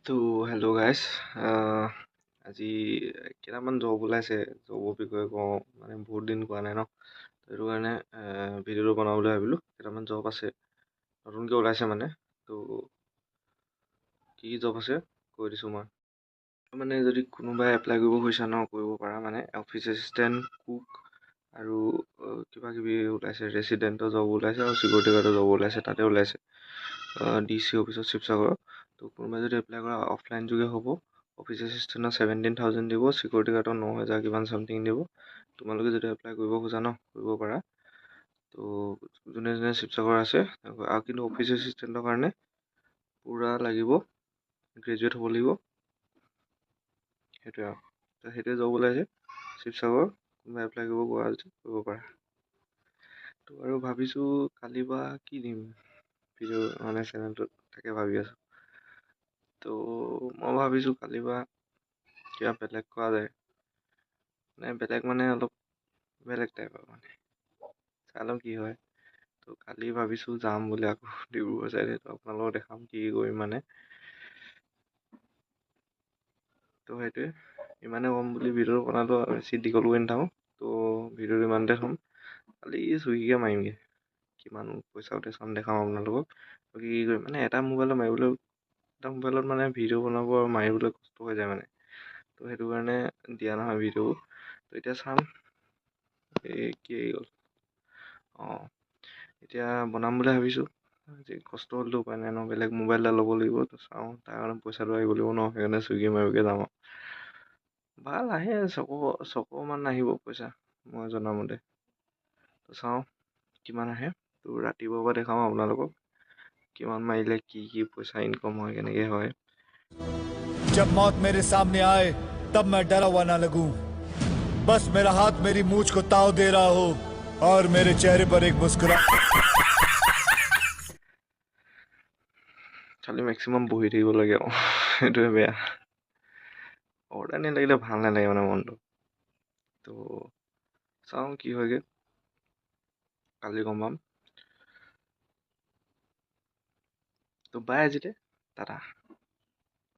তো hello' guys, আজি কেইটামান জব ওলাইছে। জবৰ বিষয়ে কওঁ, মানে বহুত দিন কোৱা নাই ন, সেইটো কাৰণে ভিডিঅ'টো বনাবলৈ ভাবিলোঁ। কেইটামান জব আছে, নতুনকৈ ওলাইছে মানে। তো কি কি জব আছে কৈ দিছোঁ মই। মানে যদি কোনোবাই এপ্লাই কৰিব খুজিছা ন, কৰিব পাৰা। মানে অফিচ এছিষ্টেণ্ট, কুক আৰু কিবা কিবি ওলাইছে। ৰেচিডেণ্টৰ জব ওলাইছে আৰু চিকিউৰিটি গাৰ্ডৰ জব ওলাইছে, তাতে ওলাইছে ডি চি অফিচত শিৱসাগৰৰ। তো কোনোবাই যদি এপ্লাই কৰা, অফলাইন যোগে হ'ব। অফিচ এছিষ্টেণ্টৰ 17,000 দিব, চিকিউৰিটি গাৰ্ডৰ 9,000 কিমান চামথিং দিব। তোমালোকে যদি এপ্লাই কৰিব খোজা ন, কৰিব পাৰা। তো যোনে যোনে শিৱসাগৰ আছে। আৰু কিন্তু অফিচ এছিষ্টেণ্টৰ কাৰণে পূৰা লাগিব গ্ৰেজুৱেট হ'ব লাগিব, সেইটোৱে আৰু। তো সেইটোৱে জব ওলাইছে শিৱসাগৰ, কোনোবাই এপ্লাই কৰিব কোৱা যদি কৰিব পাৰা। তো আৰু ভাবিছোঁ কালি বা কি দিম ভিডিঅ' মানে চেনেলটোত, তাকে ভাবি আছোঁ। তো মই ভাবিছোঁ কালি বা কিবা বেলেগ কৰা যায়, মানে বেলেগ মানে অলপ বেলেগ টাইপৰ, মানে চাই লওঁ কি হয়। তো কালি ভাবিছোঁ যাম বুলি আকৌ ডিব্ৰুগড় চাইডে। তো আপোনালোকক দেখাম কি কি কৰিম মানে। তো সেইটোৱে, ইমানে ক'ম বুলি ভিডিঅ'টো বনালোঁ আৰু বেছি দীঘল কৰি নাথাকোঁ। তো ভিডিঅ'টো ইমানতে থ'ম। কালি চুইগিকে মাৰিমগৈ, কিমান পইচা উঠে চাম, দেখাম আপোনালোকক কি কি কৰিম। মানে এটা মোবাইলত মাৰিবলৈ, এটা মোবাইলত মানে ভিডিঅ' বনাব আৰু মাৰিবলৈ কষ্ট হৈ যায় মানে। তো সেইটো কাৰণে দিয়া নহয় ভিডিঅ'বোৰ। তো এতিয়া চাম, এই কি আহি গ'ল। অঁ, এতিয়া বনাম বুলি ভাবিছোঁ। আজি কষ্ট হ'লেও উপায় নাই ন, বেলেগ মোবাইল এটা ল'ব লাগিব। তো চাওঁ, তাৰ কাৰণে পইচাটো আহিব লাগিব ন, সেইকাৰণে চুইগি মাৰিবগৈ যাম আৰু। ভাল আহে, 600মান আহিব পইচা মই জনামতে। তো চাওঁ কিমান আহে। তো ৰাতিপুৱাৰ পৰা দেখাম আপোনালোকক কিমান মাৰিলে কি কি পইচা ইনকম হয়, কেনেকৈ হয়। जब मौत मेरे सामने आए, तब मैं डरा हुआ ना लगूं। बस मेरा हाथ मेरी मूछ को ताव दे रहा हो और मेरे चेहरे पर एक मुस्कुरा খালি মেক্সিমাম বহি থাকিব লাগে আৰু সেইটোৱে বেয়া। অৰ্ডাৰ নালাগিলে ভাল নালাগে মানে মনটো। তো চাওঁ কি হয়গৈ, কালি গম পাম। তো বাই আজিলৈ, টাটা।